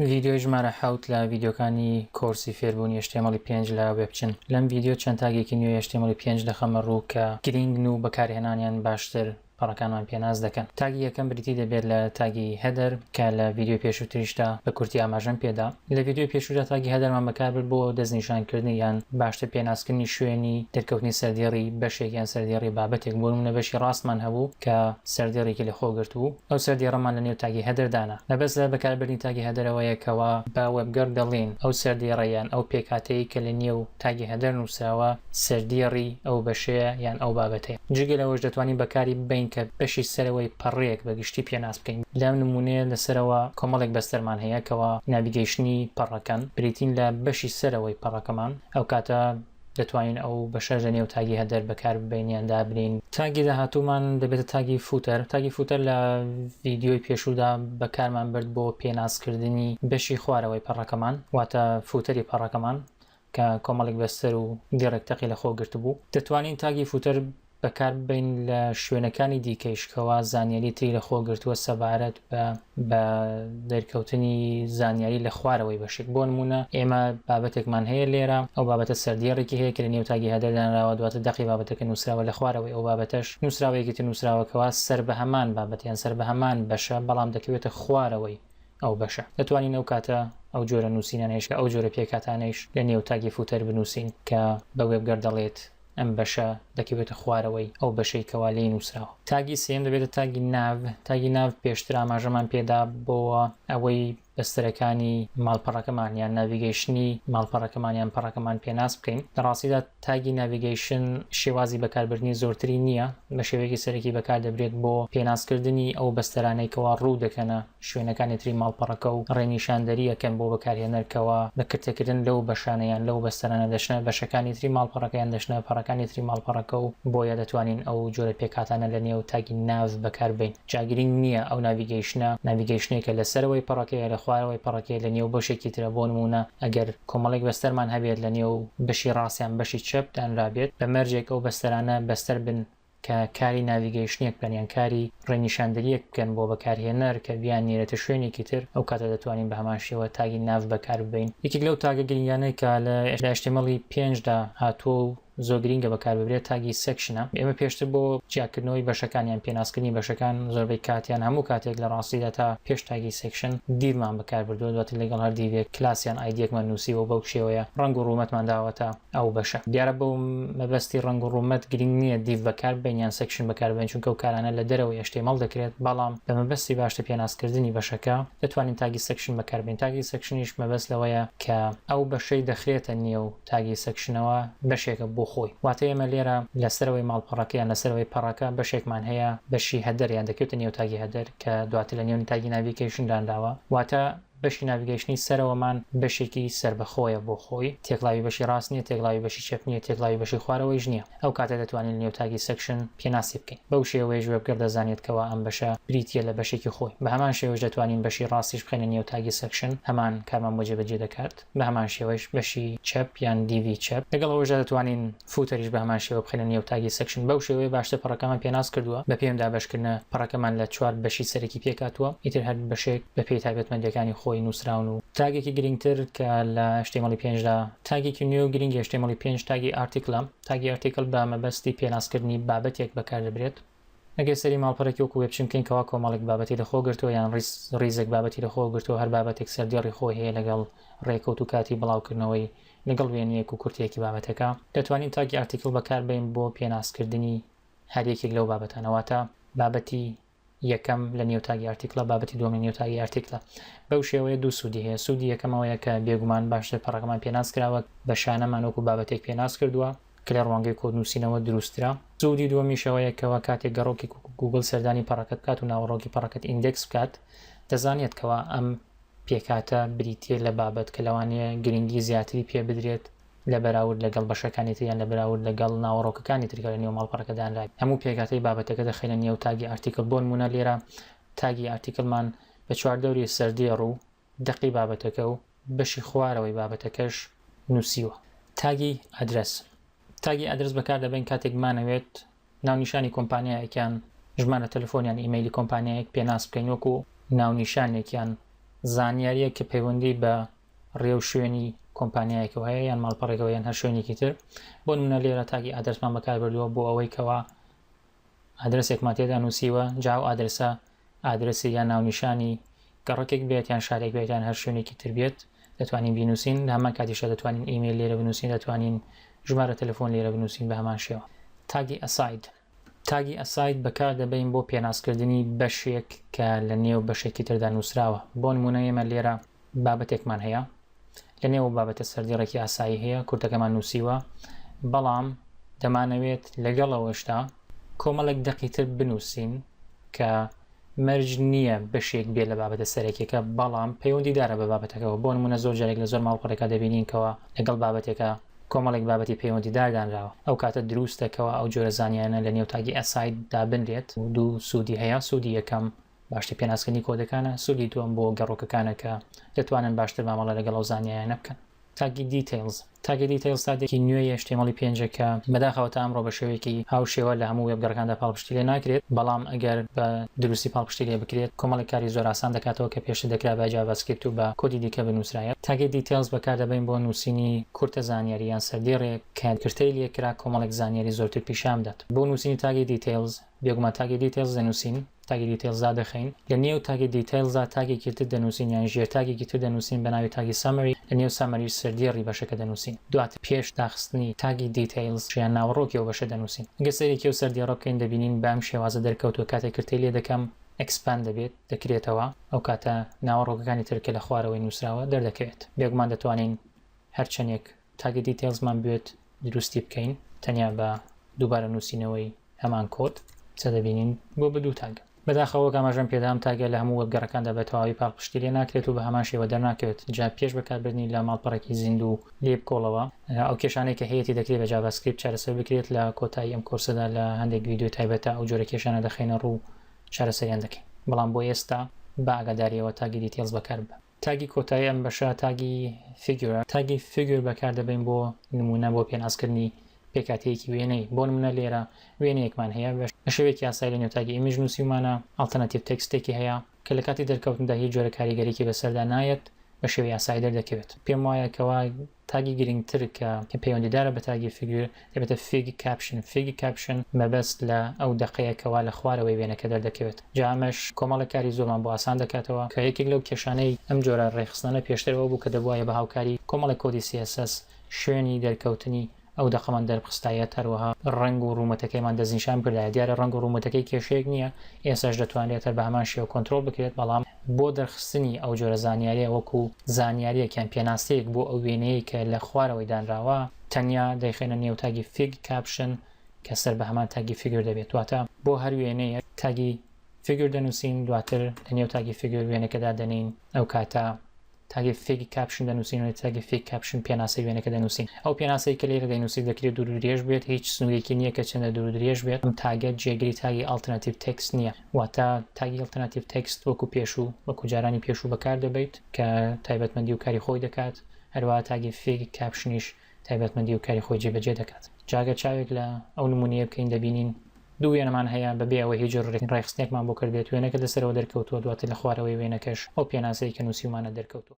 ڤیدیۆی ژمارە حەوت لە ڤیدیۆکانی کۆرسی فێربوونی HTML پێنج لە وێبچن. لەم ڤیدیۆ چەند تاگێکی نوێی HTML پێنج دەخەمە ڕوو کە گرینگن و بەکارهێنانیان باشتر پەڕەکانمان پێناس دەکەن. تاگی یەکەم بریتی دەبێت لە تاگی header کە لە ڤیدیۆی پێشووتریشدا بە کورتی ئاماژەم پێدا. لە ڤیدیۆی پێشوودا تاگی header مان بەکاربرد بۆ دەستنیشانکردنی یان باشتر پێناسکردنی شوێنی دەرکەوتنی سەردێڕی بەشێک یان سەردێڕی بابەتێک، بۆ نموونە بەشی ڕاستمان هەبوو کە سەردێڕێکی لەخۆ گرتبوو، ئەو سەردێڕەمان لە نێو تاگی header دانا. مەبەست لە بەکاربردنی تاگی header ئەوەیە کەوا بە وێبگەڕ دەڵێین ئەو سەردێڕە یان ئەو پێکهاتەیەی کە لە نێو تاگی header نووسراوە سەردێڕی ئەو بەشەیە یان ئەو بابەتەیە. جگە لەوەش دەتوانین بەکاری ببەین کە بەشی سەرەوەی پەڕەیەک بە گشتی پێناس بکەین. لەم نموونەیە لە سەرەوە کۆمەڵێک بەستەرمان هەیە کەوا navigation ی پەڕەکەن، بریتین لە بەشی سەرەوەی پەڕەکەمان، ئەوکاتە دەتوانین ئەو بەشەش لە نێو تاگی header بەکار ببەین یان دابنێین. تاگی داهاتوومان دەبێتە تاگی footer. تاگی footer لە ڤیدیۆی پێشوودا بەکارمان برد بۆ پێناسکردنی بەشی خوارەوەی پەڕەکەمان، واتە footer ی پەڕەکەمان کە کۆمەڵێک بەستەر و دێڕێک دەقی لەخۆ گرتبوو. دەتوانین تاگی footer بەکار ببەین لە شوێنەکانی دیکەیش کەوا زانیاری تری لەخۆ گرتووە سەبارەت بە بە دەرکەوتنی زانیاری لە خوارەوەی بەشێک بۆ نموونە ئێمە بابەتێکمان هەیە لێرە ئەو بابەتە سەردێڕێکی هەیە کە لە نێو تاگی header دانراوە دواتر دەقی بابەتەکە نووسراوە لە خوارەوەی ئەو بابەتەش نووسراوەیەکی تر نووسراوە کەوا سەر بە هەمان بابەت یان سەر بە هەمان بەشە بەڵام دەکەوێتە خوارەوەی ئەو بەشە دەتوانین ئەو کاتە ئەو جۆرە نووسینانەیش ئەو جۆرە پێکهاتانەیش لە نێو تاگی footer بنووسین کە بە وێبگەڕ دەڵێت ئەم بەشە دەکەوێتە خوارەوەی ئەو بەشەی کەوا لێی نووسراوە. تاگی سێیەم دەبێتە تاگی nav، تاگی nav پێشتر ئاماژەمان پێدا بۆ ئەوەی بەستەرەکانی ماڵپەڕەکەمان یان navigation ی ماڵپەڕەکەمان یان پەڕەکەمان پێناس بکەین. لە ڕاستیدا تاگی navigation شێوازی بەکاربردنی زۆرتری نییە، بە شێوەیەکی سەرەکی بەکاردەبرێت بۆ پێناسکردنی ئەو بەستەرانەی کەوا ڕوو دەکەنە شوێنەکانی تری ماڵپەڕەکە و ڕێنیشاندەرییەکەن بۆ بەکارهێنەر کەوا بە کرتەکردن لەو بەشانە یان لەو بەستەرانە دەچنە بەشەکانی تری ماڵپەڕەکە یان دەچنە پەڕەکانی تری ماڵپەڕەکە و بۆیە دەتوانین ئەو جۆرە پێکهاتانە لە نێو تاگی nav بەکارببەین جا گرینگ نییە ئەو navigation ە navigation ێکە لە سەرەوەی پەڕەکەیە لە خوارەوەی پەڕەکەیە لە نێو بەشێکی ترە بۆ نموونە ئەگەر کۆمەڵێک بەستەرمان هەبێت لە نێو بەشی ڕاست یان بەشی چەپ دانرابێت بە مەرجێک ئەو بەستەرانە بەستەر بن کە کاری navigation ێک بکەن یان کاری ڕێنیشاندەرییەک بکەن بۆ بەکارهێنەر کە بیاننێرێتە شوێنێکی تر، ئەو کاتە دەتوانین بە هەمان شێوە تاگی nav بەکارببەین. یەکێک لەو تاگە گرنگانەی کە لە HTML پێنجدا هاتووە و زۆر گرنگە بەکارببرێت تاگی section ە. ئێمە پێشتر بۆ جیاکردنەوەی بەشەکان یان پێناسکردنی بەشەکان زۆربەی کات یان هەموو کاتێک لە ڕاستیدا تا پێش تاگی section div مان بەکاربردووە، دواتر لەگەڵ هەر div ێک کلاس یان ID ەکمان نووسیوە و بەو شێوەیە ڕەنگ و ڕوومەتمان داوەتە ئەو بەشە. دیارە بۆ مەبەستی ڕەنگ و ڕوومەت گرینگ نییە div بەکار ببەین یان section بەکار ببەین چونکە ئەو کارانە لە دەرەوەی HTML دەکرێت، بەڵام بە مەبەستی باشتر پێناسکردنی بەشەکە دەتوانین تاگی section بەکار ببەین. تاگی section یش مەبەست لەوەیە کە ئەو بەشەی دەخرێتە نێو تاگی section ەوە بەشێکە بۆ خۆی. واتە ئێمە لێرە لە سەرەوەی ماڵپەڕەکە یان لە سەرەوەی پەڕەکە بەشێکمان هەیە بەشی header یان دەکەوێتە نێو تاگی header کە دواتر لە نێو تاگی navigation دانراوە. واتە بەشی navigation ی سەرەوەمان بەشێکی سەربەخۆیە بۆ خۆی، تێکڵاوی بەشی ڕاست نییە، تێکڵاوی بەشی چەپ نییە، تێکڵاوی بەشی خوارەوەیش نییە. ئەو کاتە دەتوانین لەنێو تاگی section پێناسی بکەین. بەو شێوەیەش وێبگەڕ دەزانێت کەوا ئەم بەشە بریتییە لە بەشێکی خۆی. بە هەمان شێوەش دەتوانین بەشی ڕاستیش بخەینە نێو تاگی section، هەمان کارمان بۆ جێبەجێ دەکات. بە هەمان شێوەیش بەشی چەپ یان div ی چەپ. لەگەڵ ئەوەشدا دەتوانین footer یش بە هەمان شێوە بخەینە نێو تاگی section. بەو شێوەیە باشتر پەڕەکەمان پێناس کردووە. بە پێی ئەم دابەشکردنە پەڕەکەمان لە چوار بەشی سەرەکی پێکهاتووە. ئیتر هەر بەشێک بە پێی تایبەتمەندییەکانی خۆی نووسراون و تاگێکی گرینگتر کە لە HTML پێنجدا تاگێکی نوێ و گرینگی HTML پێنج تاگی article ە. تاگی article بە مەبەستی پێناسکردنی بابەتێک بەکاردەبرێت. ئەگەر سەیری ماڵپەڕێکی وەکو وێبچن بکەین کەوا کۆمەڵێک بابەتی لەخۆ گرتووە یان ڕیز ڕیزێک بابەتی لەخۆ گرتووە هەر بابەتێک سەردێڕی خۆی هەیە لەگەڵ ڕێکەوت و کاتی بڵاوکردنەوەی لەگەڵ وێنەیەک و کورتەیەکی بابەتەکە دەتوانین تاگی article بەکاربەین بۆ پێناسکردنی هەر یەکێک لەو بابەتانە واتە بابەتی یەکەم لە نێو تاگی article ە بابەتی دووەم لە نێو تاگی article ە بەو شێوەیە دوو سوودی هەیە سوودی یەکەم ئەوەیە کە بێگومان باشتر پەڕەکەمان پێناس کراوە بە شانەمان وەکو بابەتێک پێناس کردووە کە لە ڕوانگەی کۆد نووسینەوە دروستترە. سوودی دووەمیش ئەوەیە کەوا کاتێک گەڕۆکی گووگڵ سەردانی پەڕەکەت بکات و ناوەڕۆکی پەڕەکەت ئیندێکس بکات دەزانێت کەوا ئەم پێکهاتە بریتییە لە بابەت کە لەوانەیە گرنگی زیاتری پێ بدرێت لە بەراورد لەگەڵ بەشەکانی تر یان لە بەراورد لەگەڵ ناوەڕۆکەکانی تر کە لە نێو ماڵپەڕەکە دانرابێت. هەموو پێکهاتەی بابەتەکە دەخەینە نێو تاگی article بۆ نموونە لێرە تاگی article مان بە چواردەوری سەردێڕ و دەقی بابەتەکە و بەشی خوارەوەی بابەتەکەش نووسیوە. تاگی address تاگی address بەکاردەبەین کاتێک بمانەوێت ناونیشانی کۆمپانیایەک یان ژمارە تەلەفۆن یان ئیمەیلی کۆمپانیایەک پێناس بکەین وەکو ناونیشانێک یان. زانیارییەک کە پەیوەندی بە ڕێوشوێنی کۆمپانیایەکەوە هەیە یان ماڵپەڕێکەوە یان هەر شوێنێکی تر. بۆ نمونە لێرە tag ی address مان بەکاربردووە بۆ ئەوەی کەوا ئادرەسێکمان تێدا نووسیوە، جا ئەو ئادرەسە ئادرەسی یان ناونیشانی گەڕەکێک بێت یان شارێک بێت یان هەر شوێنێکی تر بێت دەتوانین بینووسین. لە هەمان کاتیشدا دەتوانین ئیمەیل لێرە بنووسین، دەتوانین ژمارە تەلەفۆن لێرە بنووسین بە هەمان شێوە. tag ی aside tag ی aside بەکاردەبەین بۆ پێناسکردنی بەشێک کە لە نێو بەشێکی تردا نووسراوە. بۆ نموونە ئێمە لێرە بابەتێکمان هەیە، لە نێو بابەتە سەردێڕێکی ئاسایی هەیە، کورتەکەمان نووسیوە، بەڵام دەمانەوێت لەگەڵ ئەوەشدا کۆمەڵێک دەقی تر بنووسین کە مەرج نییە بەشێک بێت لە بابەتە سەرەکیەکە، بەڵام پەیوەندیدارە بە بابەتەکەوە. بۆ نموونە زۆر جارێک لە زۆر ماڵپەڕێکا دەبینین کەوا لەگەڵ بابەتێکا کۆمەڵێک بابەتی پەیوەندیدار دانراوە. ئەو کاتە دروستە کەوا ئەو جۆرە زانیارانە لە نێو tag ی aside دابنرێت. دوو سوودی هەیە، سوودی یەکەم باشتر پێناسکردنی کۆدەکانە، سوودی دووەم بۆ گەڕۆکەکانە کە دەتوانن باشتر مامەڵە لەگەڵ ئەو زانیایانە بکەن. tag ی details tag ی details tag ێکی نوێی HTML پێنجە کە بەداخەوە تا ئەمڕۆ بە شێوەیەکی هاوشێوە لە هەموو وێبگەڕەکاندا پاڵپشتی لێ ناکرێت، بەڵام ئەگەر بە دروستی پاڵپشتی لێ بکرێت کۆمەڵێک کاری زۆر ئاسان دەکاتەوە کە پێشتر دەکرا بە JavaScript و بە کۆدی دیکە بنووسرایەت. tag ی details بەکاردەبەین بۆ نووسینی کورتە زانیاری یان سەردێڕێک کە کرتەی لێ کرا کۆمەڵێک زانیاری زۆرتر پیشان بدات. بۆ نووسینی tag ی details بێگومان tag ی details دەنووسین، tag ی details دادەخەین، لە نێو tag ی details دا tag ێکی تر دەنووسین یان ژێر tag ێکی تر دەنووسین بە ناوی tag ی summary، لە نێو summary ش سەردێڕی بەشەکە دەنووسین. دواتر پێش داخستنی tag ی details یان ناوەڕۆکی ئەو بەشە دەنووسین. گەر سەیرێکی ئەو سەردێڕە بکەین دەبینین بە ئەم شێوازە دەرکەوتووە کاتێک کرتەی لێ دەکەم expand دەبێت، دەکرێتەوە، ئەو کاتە ناوەڕۆکەکانی تر کە لە خوارەوەی نووسراوە دەردەکەوێت. بێگومان دەتوانین هەر چەندێک tag ی details مان بوێت دروستی بکەین تەنیا بە دووبارە نووسینەوەی هەمان کۆد چە دەبینین بۆ بە دوو tag. بەداخەوە وەک ئاماژەم پێدا ئەم tag ە لە هەموو وێبگەڕەکاندا بە تەواوی پاڵپشتی لێ ناکرێت و بە هەمان شێوە دەرناکەوێت جا پێش بەکاربردنی لە ماڵپەڕێکی زیندوو لێی بکۆڵەوە ئەو کێشانەی کە هەیەتی دەکرێت بە JavaScript چارەسەر بکرێت لە کۆتایی ئەم کۆرسەدا لە هەندێک ڤیدیۆی تایبەتە ئەو جۆرە کێشانە دەخەینە ڕوو چارەسەریان دەکەین بەڵام بۆ ئێستا بە ئاگاداریەوە tag ی details بەکارببە. tag ی کۆتایی ئەم بەشە tag ی figure ە. tag ی figure بەکاردەبەین بۆ نموونە بۆ پێناسکردنی پێکهاتەیەکی وێنەی. بۆ نموونە لێرە وێنەیەکمان هەیە بە شێوەیەکی ئاسایی لە نێو tag ی image نووسیومانە، alternative text ێکی هەیە کە لە کاتی دەرکەوتندا هیچ جۆرە کاریگەریی بەسەردا نایەت بە شێوەی ئاسایی دەردەکەوێت. پێم وایە کەوا tag ی گرنگتر کە پەیوەندیدارە بە tag ی figure دەبێتە fig caption، fig caption مەبەست لە ئەو دەقەیە کەوا لە خوارەوەی وێنەکە دەردەکەوێت، جا ئەمەش کۆمەڵێک کاری زۆرمان بۆ ئاسان دەکاتەوە، کە یەکێک لەو کێشانەی ئەم جۆرە ڕێکخستنانە پێشتر ئەوە بوو کە دەبوایە بە هاوکاری کۆمەڵێک کۆدی CSS شوێنی دەرکەوتنی ئەو دەقەمان دەربخستایەت، هەروەها ڕەنگ و ڕوومەتەکەیمان دەستنیشان بکردایە، دیارە ڕەنگ و ڕوومەتەکەی کێشەیەک نییە، ئێستاش دەتوانرێت هەر بە هەمان شێوە کۆنترۆڵ بکرێت، بەڵام بۆ دەرخستنی ئەو جۆرە زانیارییە وەکو زانیارییەک یان پێناسەیەک بۆ ئەو وێنەیەی کە لە خوارەوەی دانراوە، تەنیا دەیخەینە نێو tag ی fig caption کە سەر بە هەمان tag ی figure دەبێت، واتە بۆ هەر وێنەیەک tag ی figure دەنووسین، دواتر لە نێو tag ی figure وێنەکە دادەنێین، ئەو کاتە tag ی fig caption دەنووسین و tag ی fig caption پێناسەی وێنەکە دەنووسین. ئەو پێناسەی کە لێرە دەینووسیت دەکرێت دوور و درێژ بێت، هیچ سنوورێکی نییە کە چەندە دوور و درێژ بێت. ئەم tag ە جێگری tag ی alternative text نییە، واتە tag ی alternative text وەکو پێشوو، وەکو جارانی پێشوو بەکار دەبەیت کە تایبەتمەندی و کاری خۆی دەکات، هەروەها tag ی fig caption یش تایبەتمەندی و کاری خۆی جێبەجێ دەکات. جا گەر چاوێک لە ئەو نموونەیە بکەین دەبینین دوو وێنەمان هەیە بەبێ ئەوەی هیچ ڕێکخستنێکمان بۆ کردبێت، وێنەکە لە سەرەوە دەرکەوتووە دواتر لە خوارەوەی وێنەکەش ئەو پێناسەی کە نووسیومانە دەرکەوتووە.